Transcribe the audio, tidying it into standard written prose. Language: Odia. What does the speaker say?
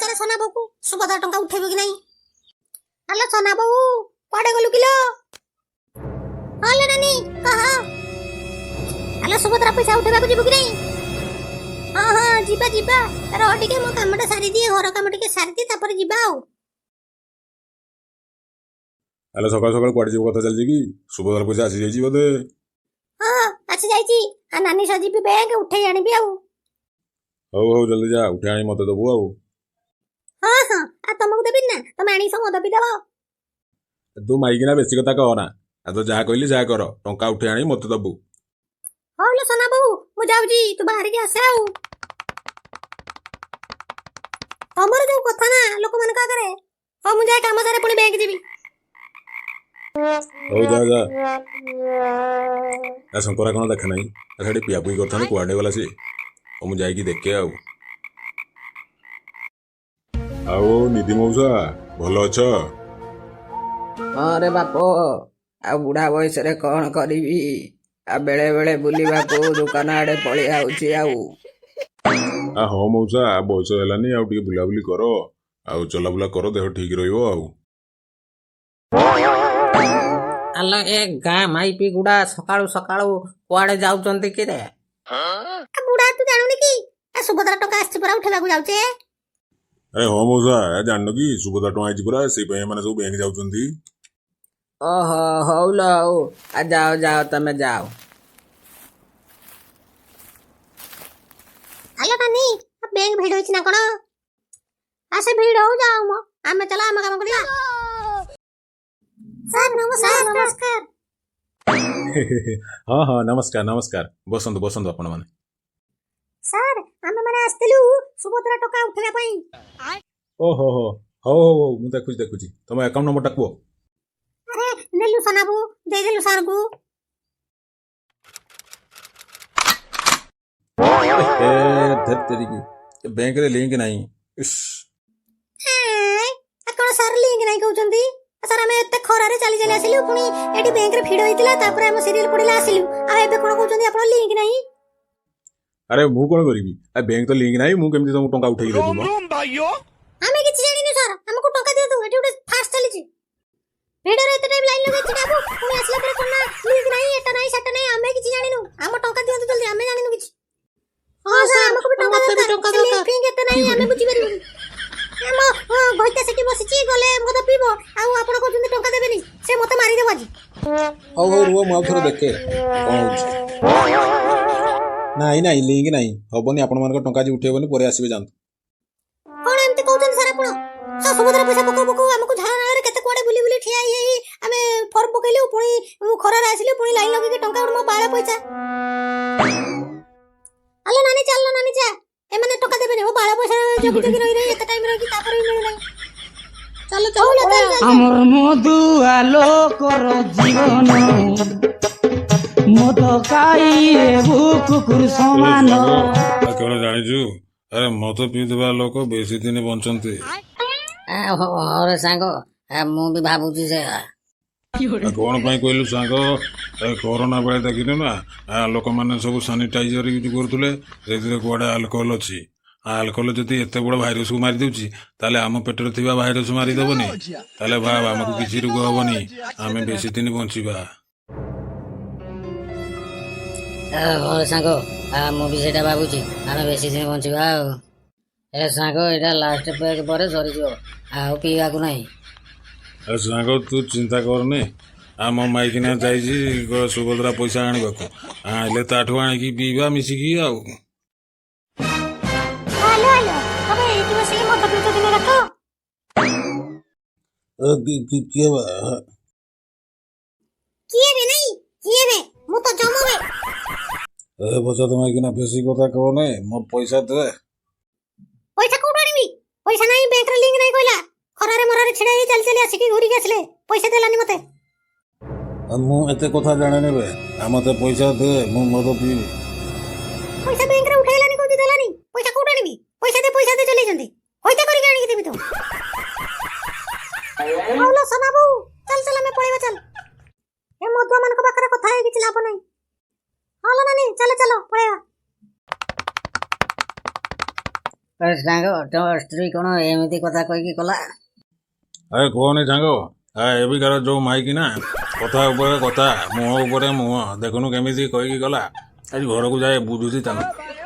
ପଚାରେ ସନା ବୋଉକୁ ସୁଭଦ୍ରା ଟଙ୍କା ଉଠେଇବ କି ନାହିଁ। ଆଲୋ ସନା ବୋଉ, କୁଆଡେ ଗଲୁ କିଲୋ? ହଁ ଲୋ ନାନୀ, କହ। ଆଲୋ ସୁଭଦ୍ରା ପଇସା ଉଠେଇବାକୁ ଯିବୁ କି ନାହିଁ? ହଁ ହଁ, ଯିବା ଯିବା, ରହ ଟିକେ, ମୋ କାମଟା ସାରିଦିଏ, ଘର କାମ ଟିକେ ସାରିଦିଏ, ତାପରେ ଯିବା ଆଉ। ଆଲୋ ସକାଳୁ ସକାଳୁ କୁଆଡେ ଯିବ କଥା ଚାଲିଛି କି? ସୁଭଦ୍ରା ପଇସା ଆସିଯାଇଛି ବୋଧେ? ହଁ, ଆସି ଯାଇଛି। ଆଉ ନାନୀ ସହ ଯିବି ବ୍ୟାଙ୍କ, ଉଠେଇ ଆଣିବି ଆଉ। ହଉ ହଉ, ଜଲ୍ଦି ଯା, ଉଠେଇ ଆଣି ମତେ ଦବୁ ଆଉ। ହଁ ହଁ, ଆଉ ତମକୁ ଦେବିନି ନା? ତମେ ଆଣିକି ସବୁ ମଦ ପିଇଦବ। ତୁ ମାଇକିନା ବେଶୀ କଥା କହନା, ଆଉ ତ ଯାହା କହିଲି ଯାହା କର, ଟଙ୍କା ଉଠେଇ ଆଣି ମତେ ଦବୁ। ହଉ ଲୋ ସନା ବୋଉ, ମୁଁ ଯାଉଛି, ତୁ ବାହାରିକି ଆସେ। ଆଉ ତମର ଯୋଉ କଥା ନା ଲୋକମାନଙ୍କ ଆଗରେ। ହଉ, ମୁଁ ଯାଏ କାମ ସାରେ, ପୁଣି ବ୍ୟାଙ୍କ ଯିବି। ହଉ ଯା ଯା। ଆ ଶଙ୍କରା କଣ ଦେଖା ନାହିଁ? ଆ ସେଠି ପିଆ ପୁଇ କରିଥାନ୍ତେ, କୁଆଡେ ଗଲା ସିଏ? ହଉ, ମୁଁ ଯାଇକି ଦେଖେ। ଆଉ ଆଉ ନିଧି ମଉସା, ଭଲ ଅଛ? ହଁ ରେ ବାପ, ଆଉ ବୁଢା ବୟସରେ କଣ କରିବି? ଆଉ ବେଳେ ବେଳେ ବୁଲିବାକୁ ଦୋକାନ ଆଡେ ପଳେଇ ଆଉଛି ଆଉ। ଆ ହଁ ମଉସା, ବୟସ ହେଲାନି, ଆଉ ଟିକେ ବୁଲାବୁଲି କର, ଆଉ ଚଲାବୁଲା କର, ଦେହ ଠିକ ରହିବ ଆଉ। ଆଲୋ, ଏ ଗାଁ ମାଇପି ଗୁଡା ସକାଳୁ ସକାଳୁ କୁଆଡେ ଯାଉଛନ୍ତି କିରେ? ଆ ବୁଢା, ତୁ ଜାଣୁନି କି? ଆ ସୁଭଦ୍ରା ଟଙ୍କା ଆସିଛି ପରା, ଉଠେଇବାକୁ ଯାଉଛେ। ଆରେ ହଁ ମଉସା, ଜାଣିନ କି? ସୁଭଦ୍ରା ଟଙ୍କା ଆଇଛି ପରା, ସେଇ ପାଇଁ ଏମାନେ ସବୁ ବ୍ୟାଙ୍କ ଯାଉଛନ୍ତି। ଓହୋ, ହଉ ଲୋ ହଉ, ଆ ଯାଅ ଯାଅ, ତମେ ଯାଅ। ଆଲୋ ନାନୀ, ବ୍ୟାଙ୍କ ଭିଡ ହେଇଛି ନା କଣ? ଆ ସେ ଭିଡ ହଉ, ଯାଉ ମ, ଆମେ ଚାଲ ଆମ କାମ କରିବା। ସାର୍ ନମସ୍କାର। ନମସ୍କାର। ହଁ ହଁ, ନମସ୍କାର ନମସ୍କାର, ବସନ୍ତୁ ବସନ୍ତୁ ଆପଣମାନେ। ସାର୍, ଆମେ ମାନେ ଆସିଥିଲୁ ସୁଭଦ୍ରା ଟଙ୍କା ଉଠେଇବା ପାଇଁ। ଓହୋ ହୋ, ହଉ ହଉ ହଉ, ମୁଁ ଦେଖୁଛି ଦେଖୁଛି, ତମ ଆକାଉଣ୍ଟ ନମ୍ବରଟା କୁହ। ଆରେ ନେଲୁ ସନାବୁ, ଦେଇଦେଲୁ ସାର୍ଙ୍କୁ। ଏ ଧେତ୍ ତେରିକି, ବ୍ୟାଙ୍କରେ ଲିଙ୍କ ନାହିଁ, ଇସ୍। କଣ ସାର୍, ଲିଙ୍କ ନାହିଁ କହୁଛନ୍ତି? ସାର୍, ଆମେ ଏତେ ଖରାରେ ଚାଲି ଚାଲି ଆସିଲୁ, ପୁଣି ଏଠି ବ୍ୟାଙ୍କରେ ଭିଡ ହେଇଥିଲା, ତାପରେ ଆମ ସିରିଏଲ ପଡିଲା ଆସିଲୁ, ଆଉ ଏବେ କଣ କହୁଛନ୍ତି ଆପଣ ଲିଙ୍କ ନାହିଁ? ଆରେ ମୁଁ କଣ କରିବି? ଆ ବ୍ୟାଙ୍କ ତ ଲିଙ୍କ ନାହିଁ, ମୁଁ କେମିତି ତମକୁ ଟଙ୍କା ଉଠେଇକି ଦେବି ମ? ଆମେ କିଛି ଜାଣିନୁ ସାର୍, ଆମକୁ ଟଙ୍କା ଦିଅନ୍ତୁ। ଏଠି ଗୋଟେ ଫାଷ୍ଟ ଚାଲିଛି, ଭିଡରେ ଏତେ ଟାଇମ୍ ଲାଇନ୍ ଲଗେଇ ଛିଡା ହବୁ, ପୁଣି ଆସିଲା ପରେ କଣ ନା ଲିଙ୍କ ନାହିଁ, ଏଟା ନାହିଁ, ସେଟା ନାହିଁ। ଆମେ କିଛି ଜାଣିନୁ, ଆମ ଟଙ୍କା ଦିଅନ୍ତୁ ଜଲ୍ଦି, ଆମେ ଜାଣିନୁ କିଛି। ହଁ ସାର୍, ଆମକୁ ବି ଟଙ୍କା ଦରକାର। ଲିଙ୍କ ଫିଙ୍କ ଏତେ ନାହିଁ, ଆମେ ବୁଝିପାରିବୁନି। ଆମ ଘଇତା ସେଠି ବସିଛି, ଗଲେ ମଦ ପିଇବ, ଆଉ ଆପଣ କହୁଛନ୍ତି ଟଙ୍କା ଦେବେନି, ସେ ମତେ ମାରିଦେବ ଆଜି। ହଉ ହଉ, ରୁହ, ମୁଁ ଆଉ ଥରେ ଦେଖେ କଣ ହଉଛି। ନାଇଁ ନାଇଁ, ଲିଙ୍କ ନାହିଁ, ହବନି, ଆପଣମାନଙ୍କ ଟଙ୍କା ଆଜି ଉଠେଇବନି, ପରେ ଆସିବେ, ଯାଆନ୍ତୁ। କଣ ଏମିତି କହୁଛନ୍ତି ସାର୍ ଆପଣ? ସୁଭଦ୍ରା ପଇସା ପକଉ ପକଉ ଆମକୁ ଝାଳ ନାଳରେ କେତେ କୁଆଡେ ବୁଲି ବୁଲି ଠିଆ ହେଇ ହେଇ ଆମେ ଫର୍ମ ପକେଇଲୁ, ପୁଣି ମୁଁ ଖରାରେ ଆସିଲୁ, ପୁଣି ଲାଇନ୍ ଲଗେଇକି ଟଙ୍କା, ମୋ ବାଳ ପଇସା। ଆଲୋ ନାନୀ, ଚାଲ ନାନୀ, ଯା, ଏମାନେ ଟଙ୍କା ଦେବେନି। ମୋ ବାଳ ପଇସା ଜଗି ଜଗି ରହି ରହି ଏତେ ଟାଇମ୍ ରହିକି ତାପରେ ବି ମିଳୁନାହିଁ। ଚାଲ ଚାଲ। আমার মধুয়া লোকর জীবন মদ খাইয়ে কুকুর সমান। କଣ ଜାଣିଛୁ? ଆରେ ମଦ ପିଉଥିବା ଲୋକ ବେଶୀ ଦିନ ବଞ୍ଚନ୍ତି। ହଁ ସାଙ୍ଗ, ମୁଁ ବି ଭାବୁଛି ସେୟା। କଣ ପାଇଁ କହିଲୁ ସାଙ୍ଗ? କରୋନା ବେଳେ ଦେଖିଲୁ ନା, ଲୋକମାନେ ସବୁ ସାନିଟାଇଜର ୟୁଜ୍ କରୁଥିଲେ, ସେଥିରେ କୁଆଡ଼େ ଆଲକୋହଲ ଅଛି। ଆଲକୋହଲ ଯଦି ଏତେ ବଡ଼ ଭାଇରସକୁ ମାରିଦେଉଛି, ତାହେଲେ ଆମ ପେଟରେ ଥିବା ଭାଇରସ ମାରିଦେବନି? ତାହେଲେ ଭାବ, ଆମକୁ କିଛି ରୋଗ ହବନି, ଆମେ ବେଶୀ ଦିନ ବଞ୍ଚିବା। ହଁ ସାଙ୍ଗ, ମୁଁ ବି ସେଇଟା ଭାବୁଛି, ଆମେ ବେଶୀ ଦିନ ବଞ୍ଚିବା। ଆଉ ଏ ସାଙ୍ଗ, ଏଇଟା ଲାଷ୍ଟ ପେକ୍ ପରେ ସରିଯିବ, ଆଉ ପିଇବାକୁ ନାହିଁ। ସାଙ୍ଗ, ତୁ ଚିନ୍ତା କରନି, ଆମ ମାଇକିନା ଯାଇଛି ସୁଭଦ୍ରା ପଇସା ଆଣିବାକୁ, ଆଣିଲେ ତାଠୁ ଆଣିକି ପିଇବା ମିଶିକି ଆଉ। ହ୍ୟାଲୋ ହ୍ୟାଲୋ, ତମେ ଏଇଠି ବସିକି ମଦ ପିଉଛ ଦିନ ରାତ? କିଏ? କିଏ ବେ? ନାଇଁ, କିଏ ବେ? ମୁଁ ତ ଜମ ବେ। ଏ ପଇସା ତ ମାଇକିନା, ବେଶୀ କଥା କହନି, ମୋ ପଇସା ଦେ। ପଇସା କୋଉଠୁ ଆଣିବି? ପଇସା ନାହିଁ, ବ୍ୟାଙ୍କରେ ଲିଙ୍କ ନାହିଁ କହିଲା। ଖରାରେ ମରାରେ ଛିଡା ହେଇ ଚାଲି ଚାଲି ଆସିକି ଘୁରିକି ଆସିଲେ, ପଇସା ଦେଲାନି ମତେ। ମୁଁ ଏତେ କଥା ଜାଣିନି ବେ, ଆଉ ମତେ ପଇସା ଦେ, ମୁଁ ମଦ ପିଇବି। ପଇସା ବ୍ୟାଙ୍କରେ ଉଠେଇଲାନି କହୁଛି, ଦେଲାନି ପଇସା, କୋଉଠୁ ଆଣିବି? ପଇସା ଦେ ପଇସା ଦେ ଚଲେଇଛନ୍ତି, ହଇତା କରିକି ଆଣିକି ଦେବି ତ। ହଉ ଲୋ ସନା ବୋଉ, ଚାଲ ଚାଲ, ଆମେ ପଳେଇବା, ଚାଲ। ଏ ମଦୁଆ ମାନଙ୍କ ପାଖରେ କଥା ହେଇ କିଛି ଲାଭ ନାହିଁ। ହଁ ଲୋ ନାନୀ, ଚାଲ ଚାଲ, ପଳେଇବା। ଏ ସାଙ୍ଗ, ତୋ ସ୍ତ୍ରୀ କଣ ଏମିତି କଥା କହିକି କଲା? ଆରେ କୁହନି ସାଙ୍ଗ, ଏବେକାର ଯୋଉ ମାଇକି ନା, କଥା ଉପରେ କଥା, ମୁହଁ ଉପରେ ମୁହଁ। ଦେଖୁନୁ କେମିତି କହିକି ଗଲା। ଆଜି ଘରକୁ ଯାଏ, ବୁଝୁଛି ତାଙ୍କୁ।